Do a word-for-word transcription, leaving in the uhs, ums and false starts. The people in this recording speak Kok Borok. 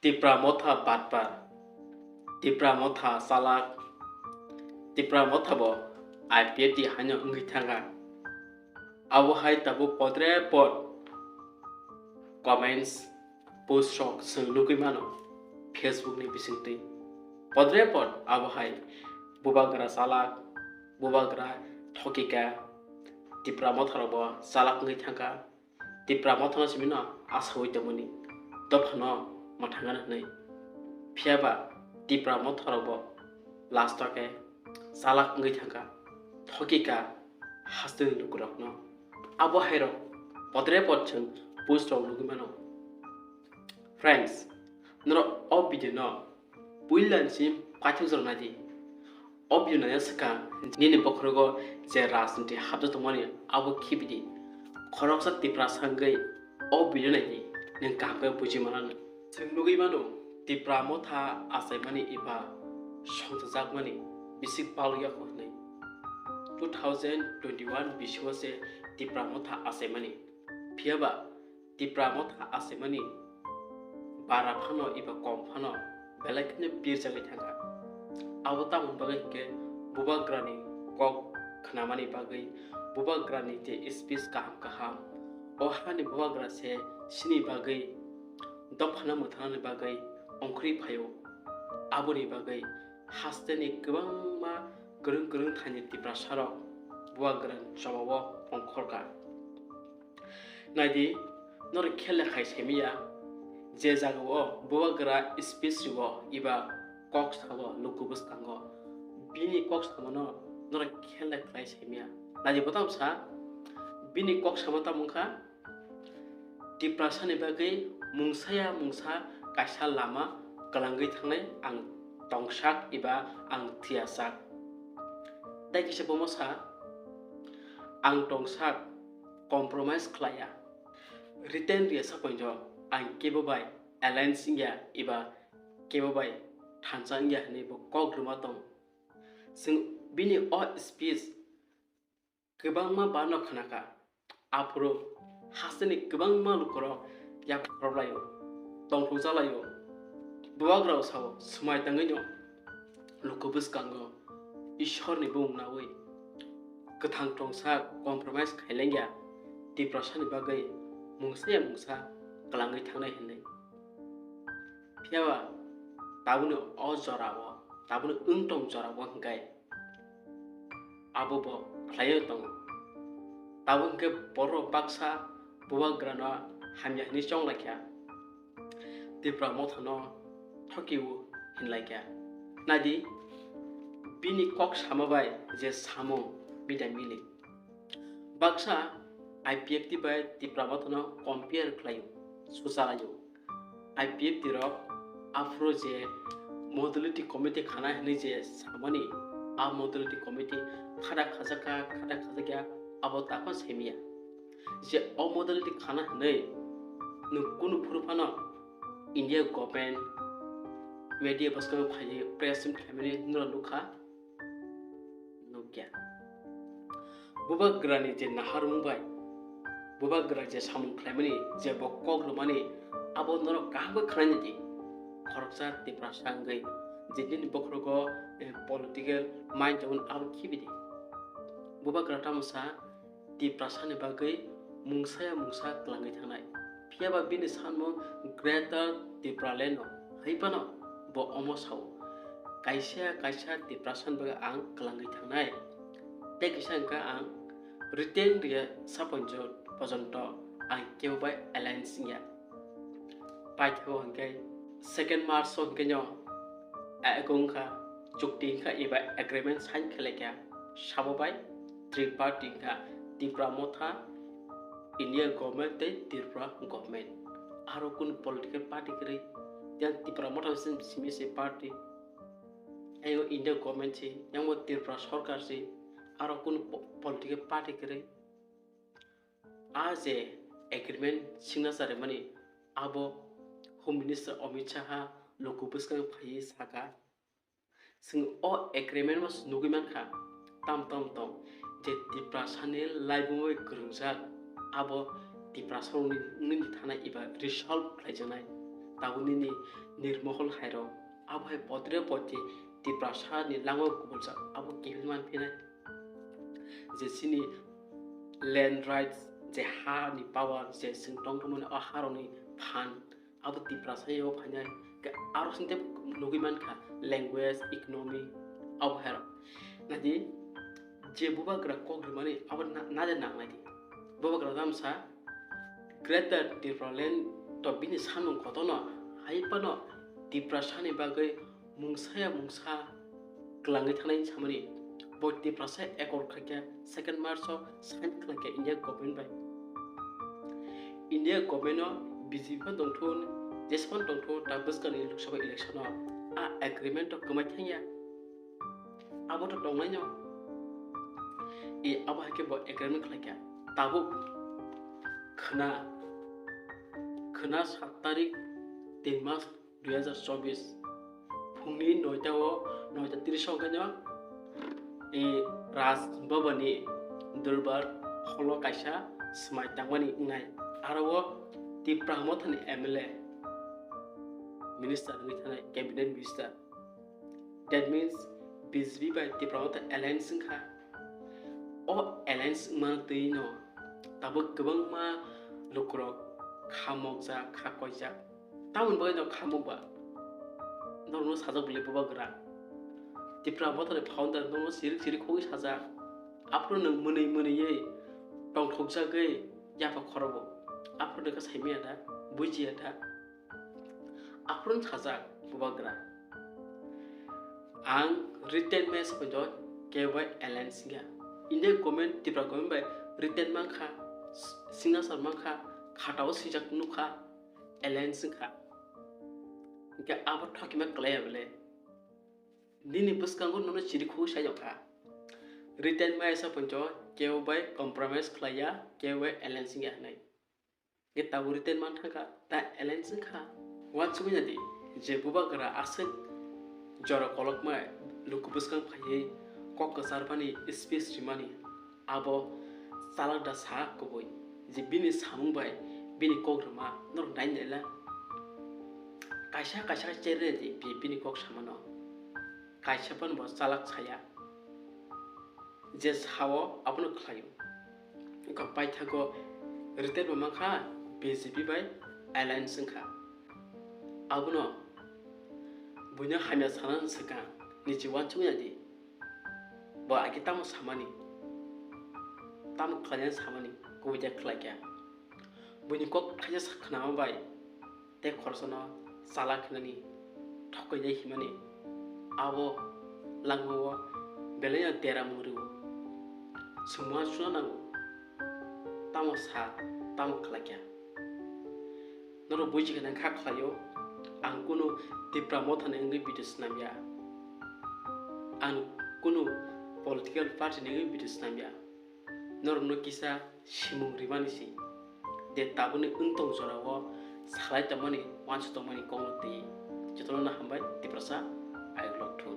Tipra Motha batpar, Tipra Motha chalak, Tipra Motha bo I P F T haino wngwi thangkha. Abo hai tabuk podre pod comments, post rok chwng nugwi mano Facebook ni bisingtwi. Podre pod abo hai bubagra chalak, bubagra thokika, Tipra Motha rok bo chalak wngwi thangkha. Tipra Mothano simi no asaui tongmani dophano mwthangna hwnwi. Phiyaba Tipra Motha rok bo last o khe chalak wngwi thangkha, thokika hasteni lukurokno. Abo hairok podre pod chwng post rok nugwi mano. Friends, norok o video no puila ni simi paithak jora naidi. O video naina swkang nini bokhorogo je rajniti habjak tongmani abo khibidi. Khoroksa Tiprasa wngwi o video naidi, nwng kaham khe buji mananw. Chwng nugwi mano Tipra Motha achaimani eba songchajakmani bisik palwi yakho hwnwi. Two thousand twenty-one bisingo se Tipra Motha achaimani. Phiyaba Tipra Motha achaimani bara phano eba kom phano belai kheno pirjagwi thangkha. Abo tamoni bagwi hinkhe bubagrani kok khnamani bagwi, bubagrani je speech kaham kaham, o hani bubagra se chini bagwi dophano mwthangnani bagwi ongkhorwi phaio. Aboni bagwi hasteni kwbangma kwrwng kwrwng thaini Tiprasarok bubagrani chobao ongkhorkha. Naidi, norok khe lekhai saimanya, je jagao bubagra speech rio eba kok sao luku bwskango, bini kok samano norok khe lekhai saimanya. Naidi, bo tamo sa, bini kok samo tamo wngkha, Tiprasani bagwi mungsaya mungsa kaisa lama kwlangwi thangnai ang tongsak eba ang thwiyasak. Tei kisa bomo sa, ang tongsak, compromise khlaiya, written riyasa poinjo ang kebo bai alliance wngya eba kebo bai thansa wngya hwnwi bo kok rwma tong. Chwng bini o speech kwbangma barno khnakha, aphuru hasteni kwbangma lukurok yak khoroplaio, tongthok jalaio. Bubagrao sao swmai tangwino luku bwskango Ishorni bumung naui kwthang tongsa compromise khailengya Tiprasani bagwi mungsaya mungsa kwlangwi thangnai hwnwi. Phiyaba tabukni o jorao, tabukni wngtong jorao hwnkhe abo bo khlaiwi tongo. Tabuk hwnkhe borok baksa bubagrano hamya hwnwi chonglaikha, Tipra Mothano thokio hinlaikha. Naidi, bini kok sama bai je samung mida mili. Baksa I P F T bai Tipra Mothano compare khlaio, suchalaio. I P F T rok aphuru je modality committee khana hinwi je samani, a modality committee khada khajakha, khada khajakya, abo takhon saimanya. Je o modality khana hinwi nwng kunu phuru phano India government media bwskango phaiwi press meet khlaimani norok nukha? Nukya. Bubagrani je naharmung bai bubagra je samung khlaimani, je bo kok rwmani, abo norok kaham khe khwnaina di. Khoroksa Tiprasa wngwi je nini bokhorogo, eh, political mind tongmani abo khibi di. Bubagra tamo sa Tiprasani bagwi mungsaya mungsa kwlangwi thangnai. Phiyaba bini sanmung Greater Tipraland no hai phano bo omo sao, "Kaisa kaisa Tiprasani bagwi ang kwlangwi thangnai. Tei kisa hwnkha ang written riyasa poinjo-, pojonto ang kebo bai alliance wngya." Paithago hwnkhe second March o hwnkhe no, eh, wngkha chukti wngkha eba agreement sign khlaikha sabo bai triparty wngkha Tipra Motha, India government tei Tripura government. Aro kunu political party kwrwi, yang Tipra Motha se simi se party, yang India government se, yang bo Tripura sorkar se, aro kunu po-, political party kwrwi. A je agreement signature rwmani, abo Home Minister Amit Shah luku bwskango phaiwi saka, "Chwng o agreement o nugwi mankha, tam tam tong je Tiprasani laibumwi kwrwngjak, abo Tiprasarokni wngwi thanai eba resolve khlaijaknai." tabuk nini nirmohol hairok, abo hai potre pote Tiprasa ni langma kubulsa abo kiphil manphinai. Je chini land rights, je ha ni power, je chwng tongthokmani o harokni phan, abo Tiprasa ni o phainai. Ke aro sinte nugwi mankha language, economy, abo hairok. Nadi je bubagra kok rimani abo na-, nade nangnai di. Bubagra tamsa Greater Tipraland to bini samung kotorno hai phano Tiprasa ni bagwi mungsa ya mungsa kwlangwi thanai samani. Bo Tiprasa accord khaikha second March o sign khlaikha India government bai. India government o B J P phan tongthun, jespan tongthun, ta bwskangni Lok Sabha election o a agreement o kwmai thangya. Abo to tongnaino. E abo hai khe bo agreement khlaikha. Tabuk khna, khna sat tarik tin mas dui hazar chobis phungni noita o, noita tris o khaino e Raj Bhavan ni Durbar hall o kaisa swmai tangmani wngnai. Aro o Tipra Motha ni M L A minister wngwi thanai, cabinet minister. That means B J P bai Tipra Motha alliance wngkha. O alliance wngmano twi no tabuk kwbangma lukurok kha mokjak, kha koijak. Tamoni bagwi no kha mokba. Norokno sajak bwlwi bubagra. Tipra Mothani founder norokno sirik sirik khogwi sajak. Aphuru nwng mwnwi mwnwiwi tongthokjagwi yapha khorogo. Aphuru nwng khe saimanya da, bujiya da. Aphuru sajak bubagra. Ang written message bai do K Y alliance wngya. India government, Tripura government bai written mankha, signature mankha, khatao swijak nukha, alliance wngkha. Hingke abo thokima kwlaiya bole. Nini bwskango nono chiri khugwi saijokha. Written maya sa poncho K Y bai compromise khlaiya, K Y alliance wngya hinwi. Hingke tabuk written manthangkha, ta alliance wngkha. Uansukya di, je bubagra aswk jora kolokma luku bwskang phaiwi kok kwchar bani speech rimani, abo chalak da sa kubui je bini samung bai bini kok rwma norok nai naila. Kaisa kaisa cherre di bi-, bini kok samano. Kaisa phano bo chalak saya. Je sao abono khlaio. Wngkha paithago written bo mankha B J P bai alliance wngkha. Abono buino hamya sana swkang, niji uansukya di. Bo agi tamo samani, tamo khlainani samani, kubui de khlaikha. Buini kok thaisa sa khnama bai tei khoroksa no chalak hinani thokgwi nai himani, abo langmao belai no dera mung rwo. Chwng uansukna nango, tamo sa, tamo khlaikha. Norok buji gwnang kha khlaio, ang kunu Tipra Mothani wngwi video swnamya, ang kunu political party ni wngwi video swnamya. Norokno kisa simung rimani si, de tabukni wng tong jorao salai tongmani, uansuk tongmani kokno twi. Jotono no hambai, Tiprasa ayuk lok thung.